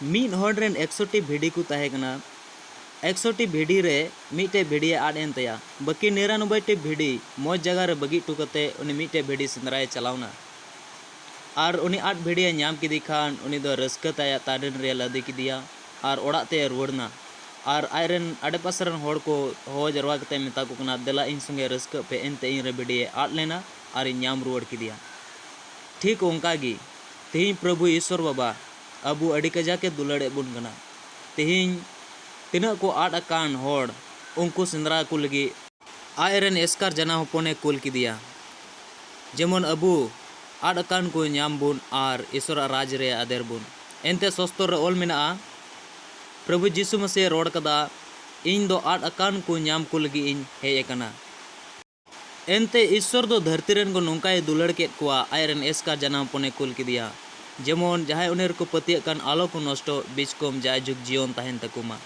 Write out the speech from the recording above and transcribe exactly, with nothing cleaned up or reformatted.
ᱢᱤᱫ ᱦᱚᱲ ᱨᱮᱱ ᱮᱠᱥᱚ ᱴᱤ ᱵᱷᱤᱰᱤ ᱠᱚ ᱛᱟᱦᱮᱸ ᱠᱟᱱᱟ᱾ ᱮᱠᱥᱚ ᱴᱤ ᱵᱷᱤᱰᱤ ᱨᱮ ᱢᱤᱫᱴᱮᱡ ᱵᱷᱤᱰᱤᱭᱮ ᱟᱫ ᱮᱱ ᱛᱟᱭᱟ᱾ ᱵᱟᱹᱠᱤ ᱱᱤᱨᱟᱱᱚᱵᱵᱳᱭ ᱴᱤ ᱵᱷᱤᱰᱤ ᱢᱚᱡᱽ ᱡᱟᱭᱜᱟ ᱨᱮ ᱵᱟᱹᱜᱤ ᱦᱚᱴᱚ ᱠᱟᱛᱮ ᱩᱱᱤ ᱢᱤᱫᱴᱮᱡ ᱵᱷᱤᱰᱤ ᱥᱮᱸᱫᱽᱨᱟᱭ ᱪᱟᱞᱟᱣ ᱮᱱᱟ᱾ ᱟᱨ ᱩᱱᱤ ᱟᱫ ᱵᱷᱤᱰᱤᱭᱮ ᱧᱟᱢ ᱠᱮᱫᱮ ᱠᱷᱟᱱ ᱩᱱᱤ ᱫᱚ ᱨᱟᱹᱥᱠᱟᱹ ᱛᱮ ᱟᱭᱟᱜ ᱛᱟᱨᱮᱱ ᱨᱮ ᱞᱟᱫᱮ ᱠᱮᱫᱮᱭᱟ ᱟᱨ ᱚᱲᱟᱜ ᱛᱮᱭ ᱨᱩᱣᱟᱹᱲ ᱮᱱᱟ᱾ ᱟᱨ ᱟᱡ ᱨᱮᱱ ᱟᱰᱮᱯᱟᱥᱮ ᱨᱮᱱ ᱦᱚᱲ ᱠᱚ ᱦᱚᱦᱚ ᱡᱟᱨᱣᱟ ᱠᱟᱛᱮ ᱢᱮᱛᱟ ᱠᱚ ᱠᱟᱱᱟ, "ᱫᱮᱞᱟ ᱤᱧ ᱥᱚᱸᱜᱮ ᱨᱟᱹᱥᱠᱟᱹᱜ ᱯᱮ, ᱮᱱᱛᱮ ᱤᱧ ᱨᱮ ᱵᱷᱤᱰᱤᱭᱮ ᱟᱫ ᱞᱮᱱᱟ ᱟᱨ ᱤᱧ ᱧᱟᱢ ᱨᱩᱣᱟᱹᱲ ᱠᱮᱫᱮᱭᱟ᱾" ᱴᱷᱤᱠ ᱚᱱᱠᱟ ᱜᱮ ᱛᱮᱦᱮᱧ ᱯᱨᱚᱵᱷᱩ ᱤᱥᱥᱚᱨ ᱵᱟᱵᱟ ᱟᱵᱚ ᱟᱹᱰᱤ ᱠᱟᱡᱟᱠ ᱮ ᱫᱩᱞᱟᱹᱲ ᱮᱫ ᱵᱚᱱ ᱠᱟᱱᱟ᱾ ᱛᱮᱦᱮᱧ ᱛᱤᱱᱟᱹᱜ ᱠᱚ ᱟᱫ ᱟᱠᱟᱱ ᱦᱚᱲ, ᱩᱱᱠᱩ ᱥᱮᱸᱫᱽᱨᱟ ᱠᱚ ᱞᱟᱹᱜᱤᱫ ᱟᱡ ᱨᱮᱱ ᱮᱥᱠᱟᱨ ᱡᱟᱱᱟᱢ ᱦᱚᱯᱚᱱᱮ ᱠᱩᱞ ᱠᱮᱫᱮᱭᱟ᱾ ᱡᱮᱢᱚᱱ ᱟᱵᱚ ᱟᱫ ᱟᱠᱟᱱ ᱠᱚ ᱧᱟᱢ ᱵᱚᱱ ᱟᱨ ᱤᱥᱚᱨᱟᱜ ᱨᱟᱡᱽ ᱨᱮ ᱟᱫᱮᱨ ᱵᱚᱱ᱾ ᱮᱱᱛᱮ ᱥᱚᱥᱛᱚᱨ ᱨᱮ ᱚᱞ ᱢᱮᱱᱟᱜᱼᱟ, ᱯᱨᱚᱵᱷᱩ ᱡᱤᱥᱩ ᱢᱟᱥᱤᱦ ᱮ ᱨᱚᱲ ᱠᱟᱫᱟ, "ᱤᱧ ᱫᱚ ᱟᱫ ᱟᱠᱟᱱ ᱠᱚ ᱧᱟᱢ ᱠᱚ ᱞᱟᱹᱜᱤᱫ ᱤᱧ ᱦᱮᱡ ᱟᱠᱟᱱᱟ᱾" ᱮᱱᱛᱮ ᱤᱥᱥᱚᱨ ᱫᱚ ᱫᱷᱟᱹᱨᱛᱤ ᱨᱮᱱ ᱠᱚ ᱱᱚᱝᱠᱟᱭ ᱫᱩᱞᱟᱹᱲ ᱠᱮᱫ ᱠᱚᱣᱟ, ᱟᱡ ᱨᱮᱱ ᱮᱥᱠᱟᱨ ᱡᱟᱱᱟᱢ ᱦᱚᱯᱚᱱᱮ ᱠᱩᱞ ᱠᱮᱫᱮᱭᱟ, ᱡᱮᱢᱚᱱ ᱡᱟᱦᱟᱸᱭ ᱩᱱᱤ ᱨᱮᱠᱚ ᱯᱟᱹᱛᱭᱟᱹᱜ ᱠᱟᱱ ᱟᱞᱚ ᱠᱚ ᱱᱚᱥᱴᱚᱜ, ᱵᱤᱪᱠᱚᱢ ᱡᱟᱭᱡᱩᱜᱽ ᱡᱤᱭᱚᱱ ᱛᱟᱦᱮᱱ ᱛᱟᱠᱚ ᱢᱟ᱾